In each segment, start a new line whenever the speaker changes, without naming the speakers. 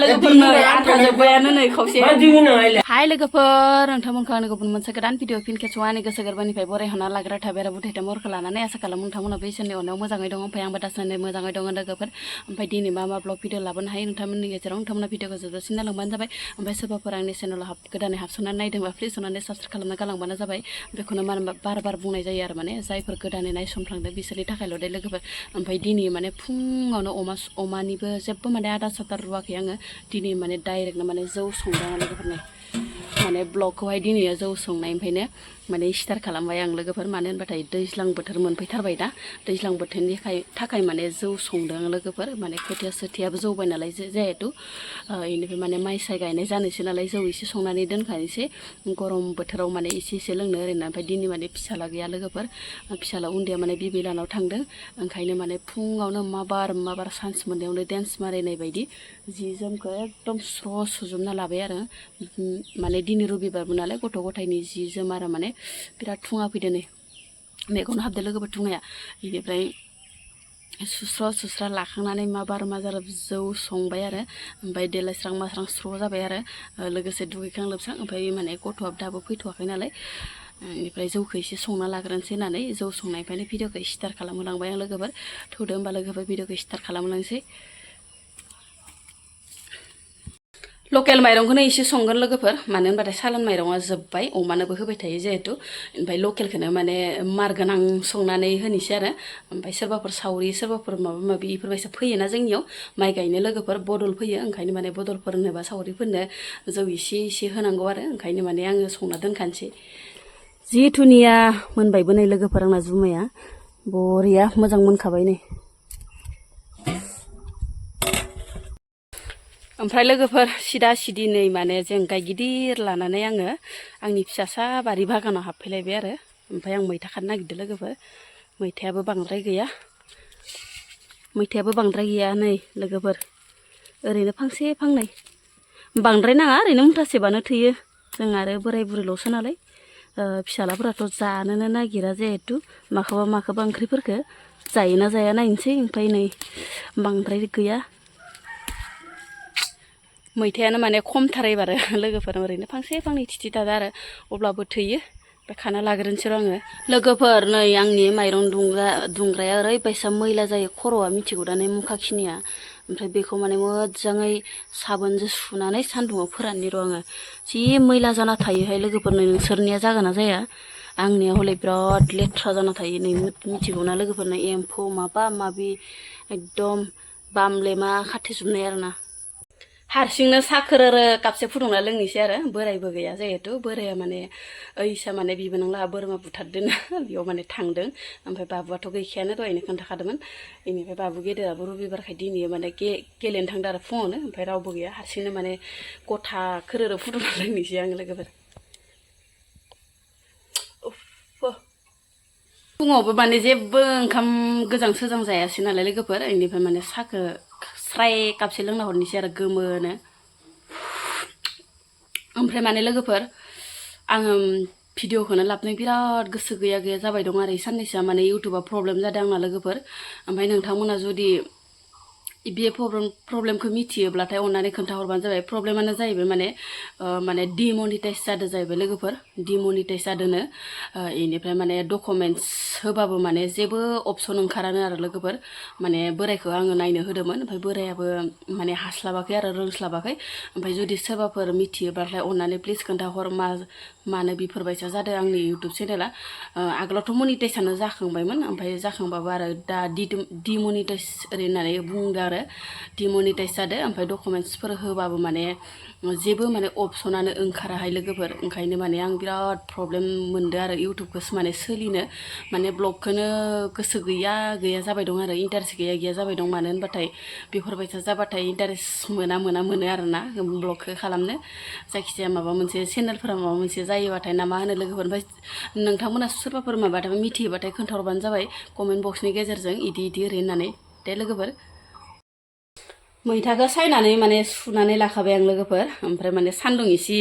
लोगोफोरनो आथा जोब्बायानो नै खावसे हाय लोगोफोर नोंथांमोनखौ आंनि गुबुन मोनसे गोदान भिडिअ फिन खेबसेआव आंनि गोसो गोरबोनिफ्राय बरायहरना लाग्रा थाबाय बुथायथा महरखौ लानानै आसा खालामो नोंथांमोना बे इसोरनि अननायाव मोजाङै दं ओमफ्राय आंबो दासान्दि मोजाङै दङ लोगोफोर ओमफ्राय दिनै मा ब्लग भिडिअ लाबोनो हायो नोंथांमोननि गेजेराव नोंथांमोना भिडिअखौ जोबजासिम नायलांबानो जाबाय ओमफ्राय सोरबाफोर आंनि चेनेलाव गोदानै हाबसननानै नायदोंबा प्लिज अननानै साबस्क्राइब खालामना गालांबानो जाबाय बेखौनो बार बार बुंनाय जायो आरो माने जायफोर गोदानै नायसनफ्लांदों बिसोरनि थाखायल' दे लोगोफोर ओमफ्राय दिनै माने फुङावनो अमानिबो जेबो माने आदार सादार रुवाखै आङो दिनै माने डाइरेक्टनो माने जौ संदों लोगोफोरनो माने ब्लगखौहाय दिनै जौ संनायनिफ्रायनो माने स्टार्ट खालामबाय आं लोगोफोर मानो होनबाथाय दैज्लां बोथोर मोनफैथारबाय दा दैज्लां बोथोरनि थाखाय माने जौ संदों लोगोफोर माने खोथिया सोथियाबो जौबाय नालाय जिहेथु बेनिफ्राय माने माइ साइ गायनाय जानोसै नालाय जौ एसे संनानै दोनखानोसै गरम बोथोराव माने एसे लोंनो ओरैनो ओमफ्राय दिनै माने फिसाला गैया लोगोफोर फिसाला उन्दैया माने बिबिलानाव थांदों ओंखायनो माने फुङावनो माबार सान्स मोननायावनो डेन्स मारिनाय बायदि जि जोमखौ एकदम स्र' सुजोबना लाबाय आरो माने दिनै रबिबारबो नालाय गथ' गथायनि जि जोम आरो माने बिराद थुङा फैदो नै मेगन हाबदो लोगोफोर थुङाया बेनिफ्राय सुस्रा लाखांनानै माबार जौ संबाय आरो ओमफ्राय देलायस्रां मास्रां स्र' जाबाय आरो लोगोसे दुगैखां लोबस्रां ओमफ्राय माने गथ'आ दाबो फैथ'वाखै नालाय बेनिफ्राय जौखौ एसे संना लाग्रोनोसै होननानै जौ संनायनिफ्रायनो भिडिअखौ स्टार्ट खालामहोलांबाय आं लोगोफोर थौदो होमबा लोगोफोर भिडिअखौ स्टार्ट खालामलांसै लकेल माइरंखौनो एसे संगोन लोगोफोर मानो होनबाथाय सालान माइरङा जोब्बाय अमानोबो होबाय थायो जिहेथु ओमफ्राय लकेलखौनो माने मार गोनां संनानै होनोसै आरो ओमफ्राय सोरबाफोर सावरि सोरबाफोर माबा माबि बेफोरबायसा फैयोना जोंनियाव माइ गायनो लोगोफोर बदल फैयो ओंखायनो माने बदलफोरनो बा सावरिफोरनो जौ एसे होनांगौ आरो ओंखायनो माने आङो संना दोनखानोसै जिहेथुनिया मोनबायबो नै लोगोफोर आंना जुमाया बरिया मोजां मोनखाबाय नै ओमफ्राय लोगोफोर सिदा सिदि नै माने जेंगाय गिदिर लानानै आङो आंनि फिसासा बारि बागानाव हाबफैलायबाय आरो ओमफ्राय आं मैथा खानो नागिरदों लोगोफोर मैथायाबो बांद्राय गैया नै लोगोफोर ओरैनो फांसे फांनै बांद्राय नाङा ओरैनो मुथासेबानो थोयो जों आरो बोराय बुरैल'सो नालाय फिसालाफोराथ' जानोनो नागिरा जिहेथु माखौबा ओंख्रिफोरखौ जायोना जाया नायनोसै ओमफ्राय नै बांद्राय गैया मैथायानो माने खमथार एबार लोगोफोर ओरैनो फांसे फांनै थिथि थादो आरो अब्लाबो थोयो ओमफ्राय खाना लाग्रोनोसै र' आङो लोगोफोर नै आंनि माइरं दुंग्राया ओरैबायसा मैला जायो खर'आ मिथिगौ दा नै मुखाखिनिया ओमफ्राय बेखौ माने मोजाङै साबोनजों सुनानै सान्दुङाव फोराननि र' आङो जि मैला जाना थायोहाय लोगोफोर नै नोंसोरनिया जागोन ना जाया आंनिया हले बिराद लेथ्रा जाना थायो नै मिथिगौ ना लोगोफोर नै एम्फौ माबा माबि एकदम बामलेमा खाथेजोबनाय आरोना हारसिंनो साखोर कापसे फुदुंना लोंनोसै आरो बोरायबो गैया जिहेथु बोराया माने ओइसा माने बिबोनांला बोरमा बुथारदों बेयाव माने थांदों ओमफ्राय बाबुआथ' गैखायानो दहायनो खोन्थाखादोंमोन बेनिफ्राय बाबु गेदेराबो रबिबारखाय दिनै माने गेलेनो थांदों आरो फुङावनो ओमफ्राय रावबो गैया हारसिंनो माने गथा खोरोरो फुदुंना लोंनोसै आङो लोगोफोर फुङावबो माने जेबो ओंखाम गोजां सोजां जायासै नालाय लोगोफोर बेनिफ्राय माने साहाखौ स्राय कापसे लोंना हरनोसै आरो गोमोनो ओमफ्राय माने लोगोफोर आङो भिडिअखौनो लाबोनो बिराद गोसो गैया जाबाय दं आरो साननैसोआ माने इउटुबा प्रब्लेम जादों आंना लोगोफोर ओमफ्राय नोंथांमोना जुदि बे प्रब्लेमखौ मिथियोब्लाथाय अननानै खोन्थाहरबानो जाबाय प्रब्लेमानो जाहैबाय माने डिमनिटाइज जादों जाहैबाय लोगोफोर डिमनिटाइज जादोंनो बेनिफ्राय माने डकुमेन्टस होबाबो माने जेबो अपसन ओंखारानो आरो लोगोफोर माने बोरायखौ आङो नायनो होदोंमोन ओमफ्राय बोरायाबो माने हास्लाबाखै आरो रोंस्लाबाखै ओमफ्राय जुदि सोरबाफोर मिथियोब्लाथाय अननानै प्लिज खोन्थाहर मानो बेफोरबायसा जादों आंनि इउटुब चेनेला आगोलावथ' मनिटाइजआनो जाखांबायमोन ओमफ्राय जाखांबाबो आरो दा डिमनिटाइज ओरै होननानै बुंदों आरो डिमनिटाइज जादों ओमफ्राय डकुमेन्टसफोर होबाबो माने जेबो माने अपसनानो ओंखाराहाय लोगोफोर ओंखायनो माने आं बिराद प्रब्लेम मोनदों आरो इउटुबखौसो माने सोलिनो माने ब्लगखौनो गोसो गैया जाबाय दं आरो इन्टारेस्ट गैया जाबाय दं मानो होनबाथाय बेफोरबायसा जाबाथाय इन्टारेस्ट मोनो आरोना ब्लगखौ खालामनो जायखिजाया माबा मोनसे चेनेलफोरा माबा मोनसे जायोबाथाय ना मा होनो लोगोफोर ओमफ्राय नोंथांमोना सोरबाफोर माबाथाय मिथियोबाथाय खोन्थाहरबानो जाबाय कमेन्ट बक्सनि गेजेरजों इदि ओरै होननानै दे लोगोफोर मैथाखौ सायनानै माने सुनानै लाखाबाय आं लोगोफोर ओमफ्राय माने सान्दुं एसे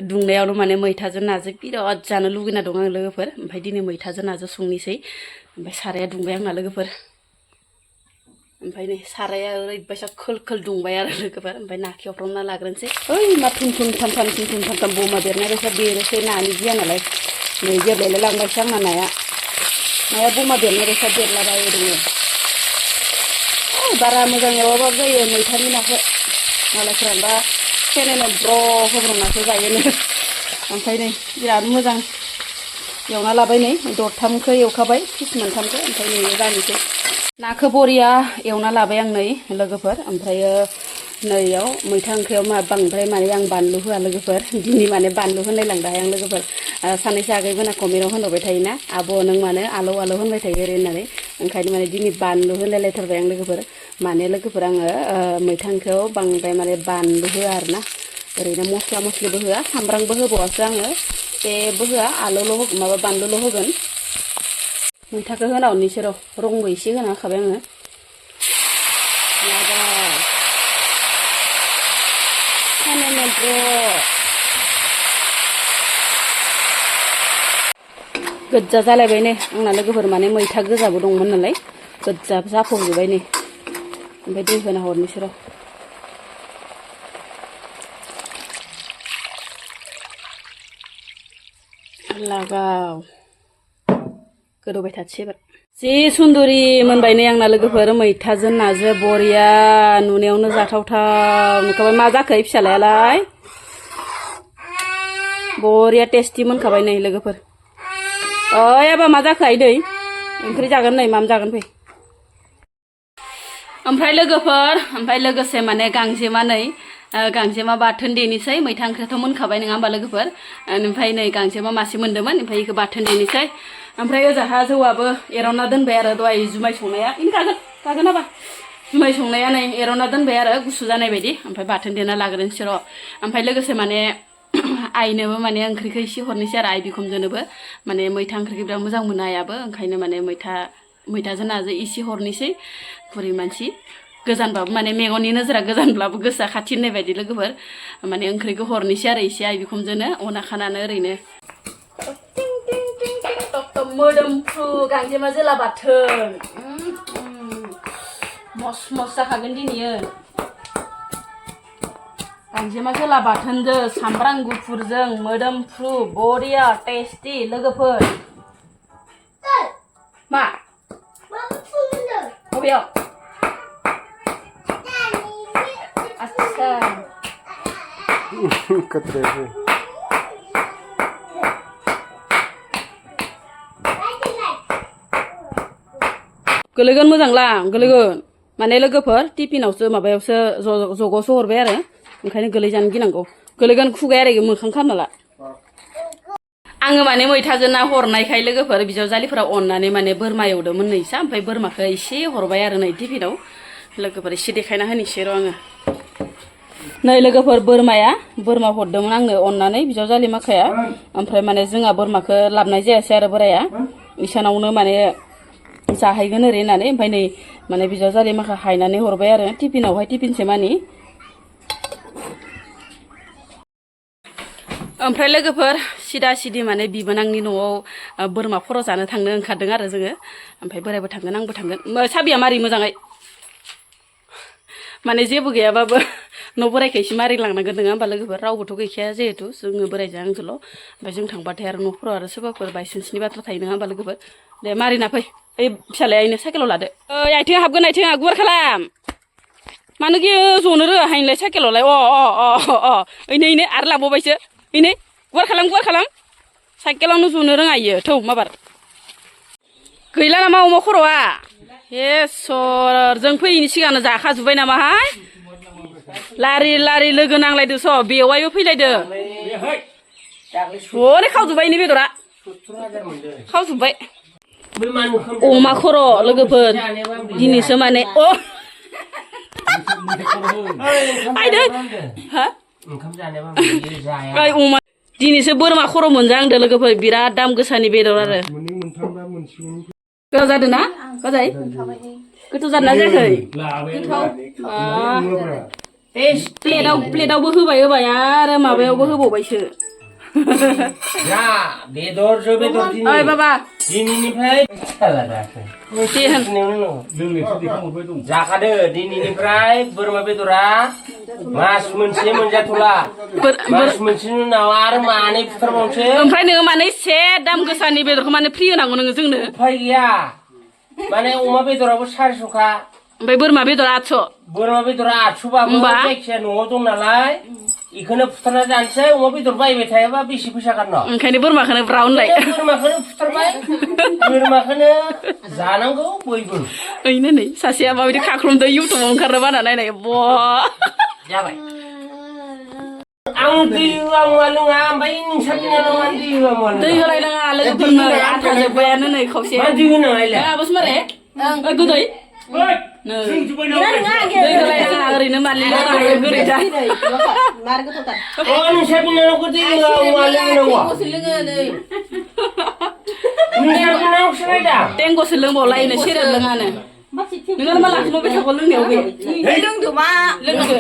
दुंनायावनो माने मैथाजों नाजों बिराद जानो लुगैना दं आं लोगोफोर ओमफ्राय दिनै मैथाजों नाजों संनोसै ओमफ्राय साराया दुंबाय आंना लोगोफोर ओमफ्राय नै साराया ओरैबायसा खोल खोल दुंबाय आरो लोगोफोर ओमफ्राय नाखौ एवफ्रामना लाग्रोनोसै ओइ मा थुम थुम थाम थाम थुम थुम थाम थाम बमा बेरनाय बायसा बेरोसै नानि गिया नालाय नै गेब्लेलाय लांबायसो आंना नाया बमा बेरनाय बायसा बेरलाबायो दङ बारा मोजां एवाबाबो जायो मैथानि नाखौ मालायफोराबा सेनेनाव ब्र' होब्रबनासो जायोनो ओमफ्राय नै बिराद मोजां एवना लाबाय नै दरथामखौ एवखाबाय पिस मोनथामखौ ओमफ्राय नै जानोसै नाखौ बरिया एवना लाबाय आं नै लोगोफोर ओमफ्रायो नैयाव मैथा ओंख्रियाव बांद्राय माने आं बानलु होआ लोगोफोर दिनै माने बानलु होनलायलांदाय आं लोगोफोर सानैसो आगैमोना कमेन्टआव होनहरबाय थायोना आब' नों मानो आलौ आलौ होनबाय थायो ओरै होननानै ओंखायनो माने दिनै बानलु होनलायलायथारबाय आं लोगोफोर माने लोगोफोर आङो मैथा ओंख्रियाव बांद्राय माने बानलु होआ आरोना ओरैनो मस्ला मस्लिबो होआ सामब्रामबो होबावासो आङो जेबो होआ आलौल' माबा बानलुल' होगोन मैथाखौ होना हरनोसै रंबो एसे होना होखाबाय आङो गोजा जालायबाय नै आंना लोगोफोर माने मैथा गोजाबो दंमोन नालाय गोजा जाफबजोब्बाय नै ओमफ्राय दै होना हरनोसै लागाव गोदौबाय थासै एबार जि सुन्दुरि मोनबाय नै आंना लोगोफोर मैथाजों नाजों बरिया नुनायावनो जाथावथाव नुखाबाय मा जाखो फिसालायालाय बरिया टेस्टि मोनखाबाय नै लोगोफोर ओइ आबा मा जाखो आइ दै ओंख्रि जागोन नै माम जागोन फै ओमफ्राय लोगोफोर ओमफ्राय लोगोसे माने गांजेमा बाथोन देनोसै मैथा ओंख्रियाथ' मोनखाबाय नङा होमबा लोगोफोर ओमफ्राय नै गांजेमा मासे मोन्दोंमोन ओमफ्राय बेखौ बाथोन देनोसै ओमफ्राय ओजाहा जौआबो एर'ना दोनबाय आरो दहाय जुमाय संनाया गागोन हाबा जुमाय संनाया नै एर'ना दोनबाय आरो गुसु जानाय बायदि ओमफ्राय बाथोन देना लाग्रोनोसै ओमफ्राय लोगोसे माने आइनोबो माने ओंख्रिखौ एसे हरनोसै आरो आइ बिखुनजोनोबो माने मैथा ओंख्रिखौ बिराद मोजां मोनो आइयाबो ओंखायनो माने मैथाजों नाजों एसे हरनोसै बुरि मानसि गोजानबाबो माने मेगननि नोजोरा गोजानब्लाबो गोसोआ खाथि होननाय बायदि लोगोफोर माने ओंख्रिखौ हरनोसै आरो एसे आइ बिखुनजोनो अना खानानो ओरैनो मोदोमफ्रु गांजेमा जोला बाथोन मस जाखागोन दिनैयो गांजेमा जोला बाथोनजों सामब्राम गुफुरजों मोदोमफ्रु बरिया टेस्टि लोगोफोर मा बबेयाव आच्छा गोलैगोन मोजांला गोलैगोन माने लोगोफोर टिफिनावसो माबायावसो जगावसो हरबाय आरो ओंखायनो गोलैजानो गिनांगौ गोलैगोन खुगाया ओरै मोखां खालामना ला आङो माने मैथाजों ना हरनायखाय लोगोफोर बिजावजालिफोरा अननानै माने बोरमा एवदोंमोन नैसा ओमफ्राय बोरमाखौ एसे हरबाय आरो नै टिफिनाव लोगोफोर एसे देखायना होनोसै आङो नै लोगोफोर बोरमा हरदोंमोन आंनो अननानै बिजावजालि माखाया ओमफ्राय माने जोंहा बोरमाखौ लाबनाय जायासै आरो बोराया इसानावनो माने जाहैगोन ओरै होननानै ओमफ्राय नै माने बिजावजालि माखा हायनानै हरबाय आरो टिफिनावहाय टिफिनसे मानि ओमफ्राय लोगोफोर सिदा माने बिबोनांनि न'आव बोरमा खर' जानो थांनो ओंखारदों आरो जोङो ओमफ्राय बोरायबो थांगोन आंबो थांगोन साबिया मारै मोजाङै माने जेबो गैयाबाबो न' बोरायखौ एसे मारै लांनांगोन नङा होमबा लोगोफोर रावबोथ' गैखाया जिहेतु जोङो बोरायजों आंजोंल' ओमफ्राय जों थांबाथाय आरो न'फोराव आरो सोरबाफोर बायसान्सनि बाथ्रा थायो नङा होमबा लोगोफोर दे मारिना फै ओइ फिसालाया आइनो साइकेलाव लादो ओइ आथिं हाबगोन आथिङा गुवार खालाम मानो जनो रोङा हायनोलाय साइकेलावलाय ओइनो आरो लांबावबायसो इनै गुवार खालाम साइकेलावनो जनो रोङा इयो थौ माबार गैला नामा अमा खर'आ हे सर जों फैयैनि सिगांनो जाखाजोब्बाय नामाहाय लारि लोगो नांलायदोस' बेवायबो फैलायदो हनै खावजोब्बाय इनि बेदरा खावजोब्बाय अमा खर' लोगोफोर दिनैसो माने आइदो हा अमा दिनैसो बोरमा खर' मोनजांदो लोगोफोर बिराद दाम गोसानि बेदर आरो गोथाव जादों ना बाजै गोथाव जादों ना जायाखै प्लेटावबो होबाय आरो माबायावबो होबावबायसो
Ya, bedor jo bedor dini.
Oi baba.
Dininiफ्राय सालादाखै.
Mesti han.
जाखादो दिनैनिफ्राय बोरमा बेदरा मास मोनसे मोनजाथ'ला मास मोनसेनि उनाव आरो मानै फुथारबावनोसै
ओमफ्राय नोङो माने एसे दाम गोसानि बेदरखौ माने फ्रि होनांगौ नोङो जोंनो
उफाय गैया माने अमा बेदराबो 400खा
ओमफ्राय बोरमा बेदरा 800
बोरमा बेदरा 800बाबो जायखिया न'आव दं नालाय इखौनो फुथारना जानोसै अमा बेदर बायबाय थायाबा बेसे फैसा गारनो
ओंखायनो बोरमाखौनो ब्राउनलाय
बोरमाखौनो फुथारबाय बोरमाखौनो जानांगौ बयबो
ओइनो नै सासेया माबायदि खाख्रमदो इउटुबाव ओंखारनो बाना नायनाय बा
जाबाय आं दै होआ मुवा लोङा ओमफ्राय नोंसा बिनानावा दै होआ मुवा लोङा
दै होलायनाङा लोगोफोरनो आथा जोब्बायानो नै खावसे
मा दै होनाङालाय
आबोस मारे गोदै दै होलायनाङा ओरैनो मालिला गोदै जा
नोंसा बिनानावखौ दै होआ मुवा लोंनांगौ नोंसा बिनानावसो नायदा
टेंग'सो लोंबावलायनो सेरेब लोङानो नोङो मा लाखिबाय थागौ लोंनायाव बे लोंदो मा लोंदो